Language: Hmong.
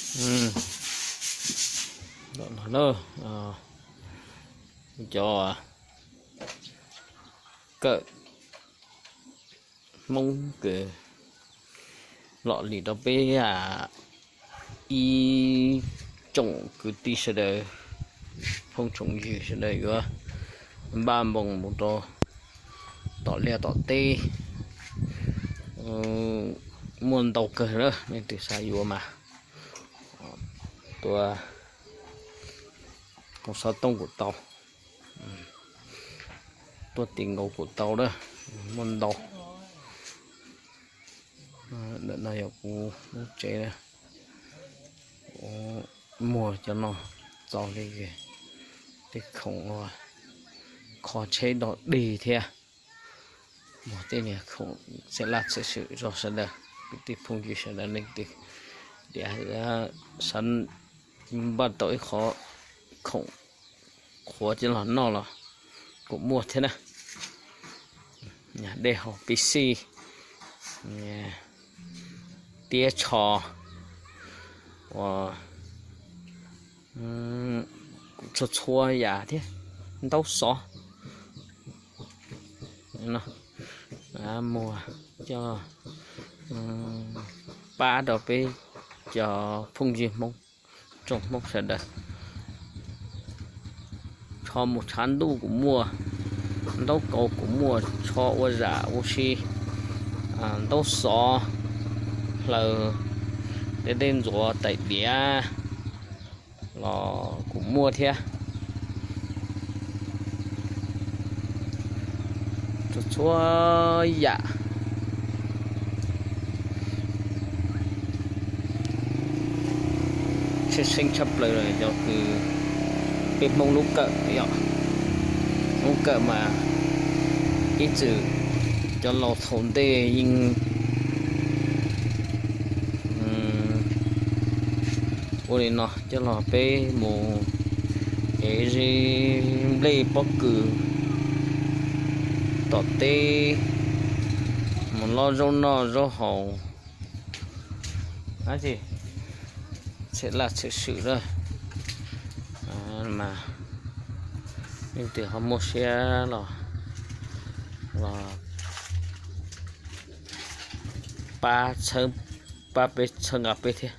Cov kawm Hmoob kws lom li rau peb ib tsoom kwv tij sawv daws, phooj tsoom ywg sawv daws yuav npaj npoos mus rau tom liaj tom teb muaj ntau kawg na, leej twg xav yuav mas tuaj, kuv xov tooj kuj tau, tuaj tim nkaus kuj tau na, muaj ntau. Ntawm no yog kuv lub tsev, muag cov no txaus li, tej khoom uas kho tsheb dog dig thiab, muag tej niag khoom txhia laj txhia xwm rau sawv daws, kwv tij phooj ywg sawv daws leej twg tias xav npaj tau ib qho khoom qhuav coj los noj los kuj muaj thiab na. Dej haus pib xij, tiab tsho, uas txhua txhua yam thiab, ntaub xov, muag coj pab rau peb cov phooj ywg Hmoob, tsoom Hmoob sawv daws. Tsho mus tshav ntuj kuj muaj, ntaub kaus kuj muaj, tsho ua zam ua si, ntaub xov, hlaws, dej dej ntxuav, tais diav los kuj muaj thiab. Txhua txhua yam. Tshwj xeeb tshaj plaws yog kws peb Hmoob lub kawm, yog Hmoob kawm mas ib txwm cov laus thaum ntej yeej ua li no coj los peb mus ev zeb nplej pob kws tom teb, mus lob zaub noj zaub haus, txhia laj txhia xwm lawm mas leej twg ho muaj siab los, los pab, pab peb txhawb nqa peb thiab.